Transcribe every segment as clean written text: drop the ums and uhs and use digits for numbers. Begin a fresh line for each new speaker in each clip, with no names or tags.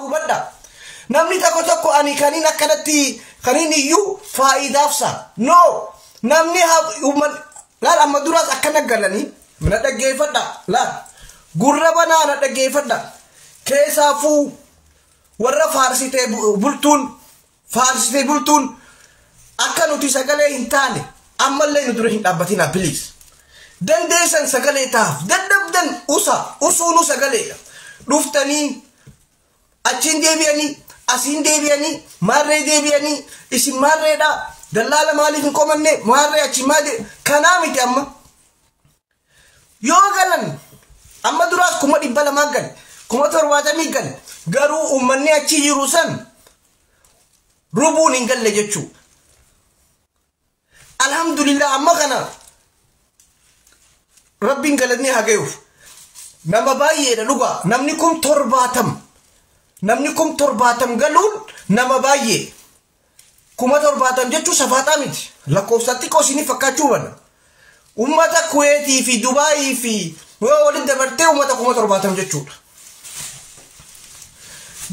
Hubadha. Namni tokko tokko ani kaniin akkanatti kaniin iyyuu faayidaaf sa. No, namni laal amma duraas akkana galanii na dhaggeeffadha. Laal gurra banaa na dhaggeeffadha. Keessaafuu warra faarsitee bultuun faarsitee bultuun akka nuti sagalee hin taane ammallee nu dura hin dhaabbatinaa, please. Dandeessan sagalee taaf, dadhabdan usa usuunu sagaleedha. Dhuftanii achiin deebi'anii, asiin deebi'anii, maarree deebi'anii, isin maarreedha, dallaala maaliif hin qomanne, maarree achi maal kanaa miti. Amma yoo galan amma duraas 200,000 gale, 70,000 gale, garuu uummanni achi jiru san rubuun hin galle jechuu. Alhamdulillah, amma kana Rabbiin galanni haa ga'uuf. Nama baay'eedha dhugaa, namni 70,000, namni 70,000 galuun nama baay'ee. 70,000 jechuun safaaxaa miti, lakkoofsa xiqqoo isinii fakkaachuu hubanna. Ummata Kuweetii fi Dubaayii fi yoo walitti dabartee ummata 70,000 jechuudha.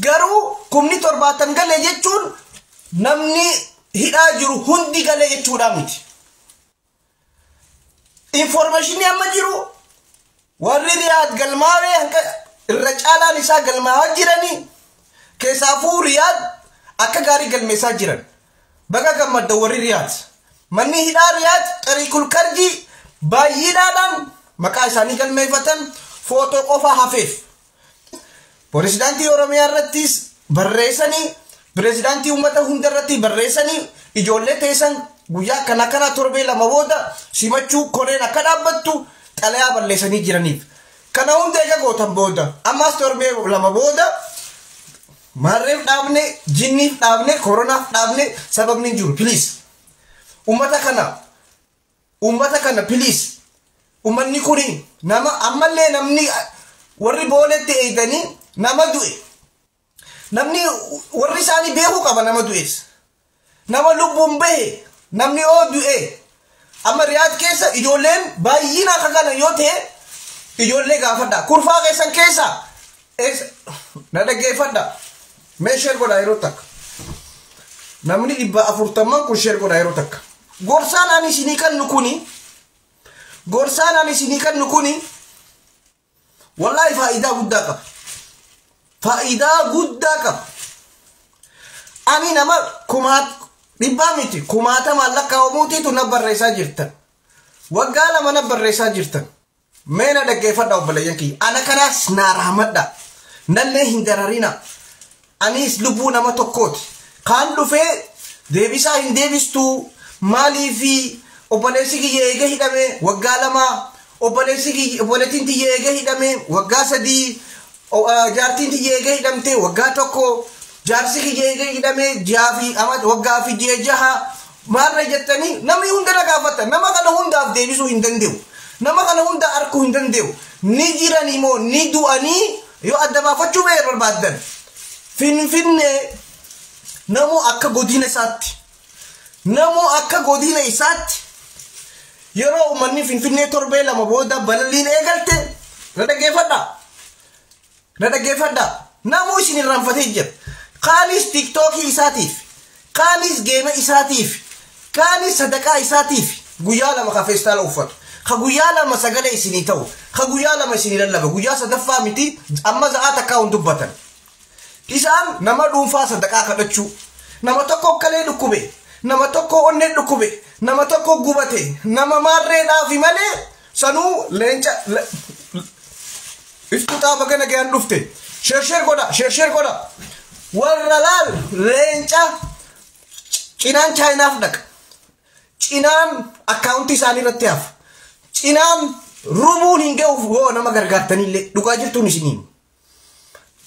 Garuu 70,000 galee jechuun namni hidhaa jiru hundi galee jechuudha miti. Information amma jiru, warri Riyaad galmaawee hanqa irra caalaan isaa galmaawaa jiranii, keessaafuu Riyaad akka gaarii galmeessaa jiran. Baga gammadda warri Riyaad. Manni hidhaa Riyaad Xariikul Karjii baay'inaadhaan maqaa isaanii galmeeffatan, footoo qofa hafeef. Pirezidaantii Oromiyaa irrattis barreessanii, pirezidaantii uummata hunda irratti barreessanii, ijoollee teessan guyyaa akkana akkana torbee 2 booda simachuu koreen akka dhaabbattu xalayaa balleessanii jiraniif. Kana hunda eega gootan booda ammas torbee 2 booda maarreef dhaabne, jinniif dhaabne, koronaaf dhaabne, sababni hin jiru. Please, uummata kana, uummata kana, please. Uummanni kuni nama ammallee namni warri booletti eeganii nama du'e, namni warri isaanii beekuu qaba nama du'es, nama lubbuun bahe, namni oo du'e. Amma Riyaad keessa ijoolleen baay'ina akka galan yoo ta'e ijoollee gaafadha. Kurfaa keessan keessa na dhaggeeffadha. Mee share godha yeroo takka. Namni 440 kun share godha yeroo takka. Gorsaan ani isinii kannu kuni, gorsaan ani isinii kannu kuni wallaahi faayidaa guddaa qaba, faayidaa guddaa qaba. Ani nama kumaa dhibbaa miti, kumaatamaan lakkaa'amuutiitu na barreessaa jirtan, waggaa 2 na barreessaa jirtan. Mee na dhaggeeffadha, obboleeyyan kiyya. Ana kanaas naa raamadha, nallee hin dararina. Anis lubbuu nama tokkooti. Kaan dhufee deebisaa hin deebistuu, maaliifi obboleessi kiyya eega hidhame waggaa 2, obboleessi kiyya, obboleettiin tiyya eega hidhame waggaa 3, jaartiin tiyya eega hidhamte waggaa 1, jaarsi kiyya eega hidhame ji'aa fi waggaa fi ji'a 6, maarra jettanii namni hunda na gaafata. Nama kana hundaaf deebisuu hin danda'u, nama kana hunda arkuu hin danda'u. Ni jiranii moo ni du'anii yoo adda baafachuu bee barbaaddan, Finfinnee namoo akka godina isaatti, namoo akka godina isaatti, yeroo uummanni Finfinnee torbee 2 booda balaliin eegalte, na dhaggeeffadha, na dhaggeeffadha, namuu isin irraanfatee jira. Kaanis TikTokii isaatiif, kaanis game isaatiif, kaanis sadaqaa isaatiif guyyaa 2 ka feestaala uffatu, ka guyyaa 2 sagalee isinii ta'u, ka guyyaa 2 isinii lallaba, guyyaa sadaffaa miti, amma za'aa takkaa hin dubbatan. Isaan nama dhuunfaa sadaqaa kadhachuu, nama tokko kalee dhukkube, nama tokko onnee dhukkube, nama tokko gubate, nama maarreedhaafi malee sanuu leenca iftuu xaafa gana gayaan dhufte. Share, share godha, share, share godha. Warra laal leenca cinaan Chaayinaaf dhaqa, cinaan akkaawuntii isaanii irratti hafa, cinaan rubuun hin ga'uuf yoo nama gargaartanillee. Dhugaa jirtuun isinii hima,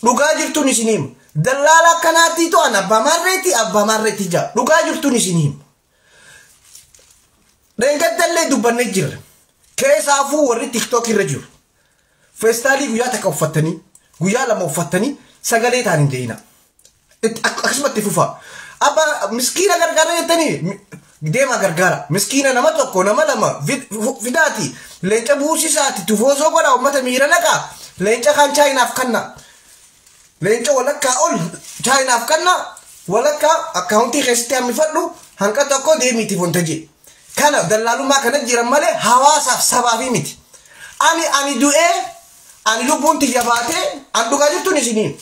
dhugaa jirtuun isinii hima. Dallaala akkanaatti to'an abbaa maarreetii, abbaa maarreetii jaa. Dhugaa jirtuun isinii hima. Dheengaddallee dubbannee jirra. Keessaafuu warri TikTok irra jiru, feestaalii guyyaa takka uffattanii, guyyaa 2 uffattanii sagalee ta'an hin je'ina. Akkasumatti fufaa. Abbaa miskiina gargaara jettanii deemaa gargaara. Miskiina nama tokko, nama lama fidaati. Leenca buusisaati, tufoosoo godha, uummata miira naqaa. Leenca kan Chaayinaaf kanna. Leenca walakkaa ol Chaayinaaf kanna walakkaa akkaawuntii keessatti hammifadhu hanqa tokko deemiitiif wanta jee. Kana dallaalummaa kana jiran malee hawaasaaf sabaafi miti. Ani du'ee ani lubbuun tiyya baatee an dhugaa jirtuun isiniin.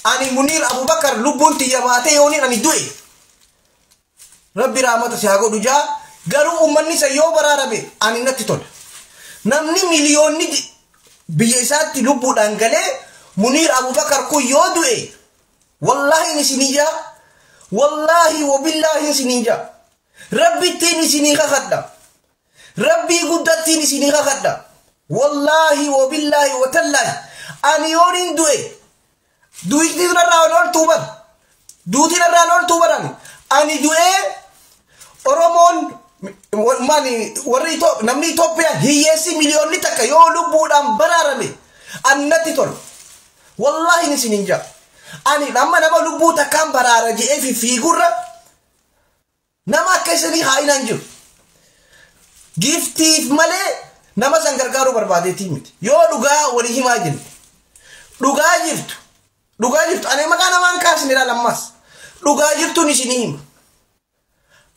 Ani Muniir Abubakar lubbuun tiyya baatee yooniin ani du'e. Rabbi raamata si haa godhu jaa garuu uummanni isa yoo baraarame ani natti tola. Namni miliyoonni biyya isaatti lubbuudhaan galee Muniir Abubakar kun yoo du'e wallaahi isinii jaa wallaahi wabillaahi isinii jaa rabbittiin isinii kakadha rabbii guddattiin isinii kakadha wallaahi wabillaahi watallaahi ani yooniin du'e duutiin irraa ooltuu bar duutiin irraa ooltuu baran ani du'ee Oromoon maali warri namni Itoophiyaa hiyyeessi miliyoonni takka yoo lubbuudhaan baraarame ani natti tola. Wallaahi isiniin jaa. Ani amma nama lubbuu takkaan baraara je'ee fiigurra nama akka isinii haa'inaan jiru. Giftiif malee nama san gargaaruu barbaadeetii miti. Yoo dhugaa walii himaa jirtu. Dhugaa jirtu. Dhugaa jirtu. Ani maqaa namaan kaasne ilaala ammas. Dhugaa jirtuun isinii hima.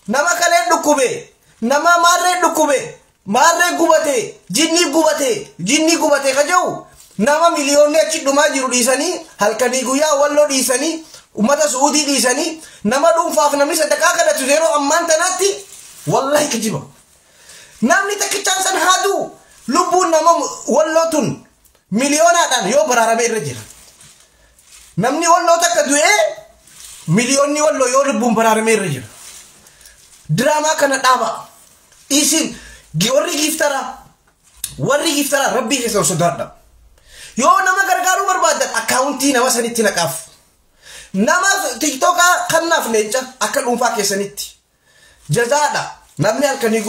Nama kalee dhukkube, nama maarree dhukkube, maarree gubate, jinni gubate ka jiru nama miliyoonni achi dhumaa jiru dhiisanii halkanii guyyaa walloo dhiisanii ummata Suudii dhiisanii nama dhuunfaaf namni sadaqaa kadhatu yeroo ammaan tanaatti wallahi kijiba. Namni takkichaan san haaduu lubbuun nama walloo tun miliyoonaadhaan yoo baraarame irra jira. Namni walloo takka du'ee miliyoonni walloo yoo lubbuun baraarame irra jira. Diraamaa kana dhaaba. Isin warri giftaraa rabbii keessan sodaadha. Yoo nama gargaaruu barbaadan akkaawuntii nama sanitti naqaaf. Nama tiktookaa kannaaf leenca akka dhuunfaa keessanitti. Jazaadha. Namni halkanii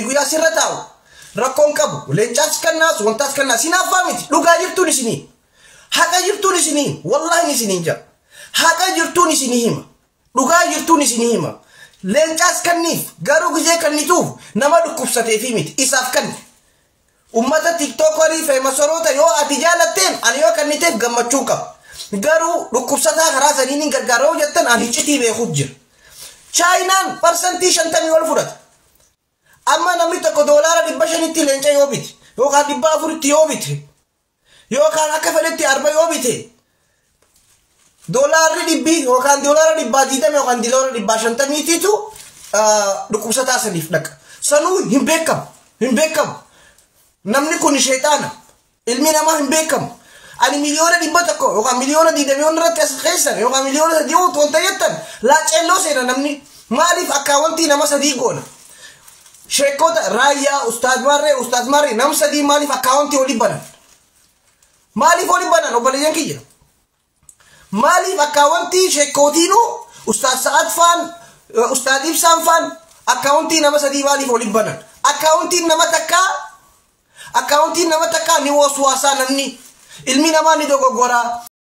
guyyaa sirra taa'u. Rakkoon qabu. Leencaas kannaas wantaas kannaas hinaaffaa miti. Dhugaa jirtuun isinii. Haqa jirtuun isinii. Wallaahi isiniin jira. Haqa jirtuun isinii hima. Dhugaa jirtuun isinii hima. Leencaas kanniif garuu gizee kannituuf nama dhukkubsateefi miti isaaf kanni. Ummata tiktookarii feemasoroota yoo ati jaalatteen ani yoo kanniteef gammachuu qaba. Garuu dhukkubsataa karaa saniin hin gargaaroo jettan ani iccitii beekuuf jira. Chaayinaan 50% ol fudhata. Amma namni tokko $500 leenca yoo bite yookaan 400 yoo bite yookaan akka fedhetti arba yoo bite $100 yookaan $120 yookaan $150 dhukkubsataa saniif dhaqa. Sanuu hin beekamu. Hin beekamu. Namni kun sheexaana. Ilmi namaa hin beekamu. Ani 100,000,000 yookaan 20,000,000 irratti as keessan yookaan 3,000,000 wanta jettan laaceelloo seena namni maaliif akkaawwantii nama sadii goona? Sheekota raayyaa ustaaz maarree nam sadii maaliif akkaawwantii olii banan? Maaliif olii banan obboleeyyan kiyya? Maaliif akkaawwantii sheekootiinuu ustaaz Sa'aad faan ustaaz Ibsaan faan akkaawwantii nama sadii maaliif olii banan? Akkaawwantiin nama takkaa ni waswaasaa namni. Ilmi namaa ni dogoggoraa.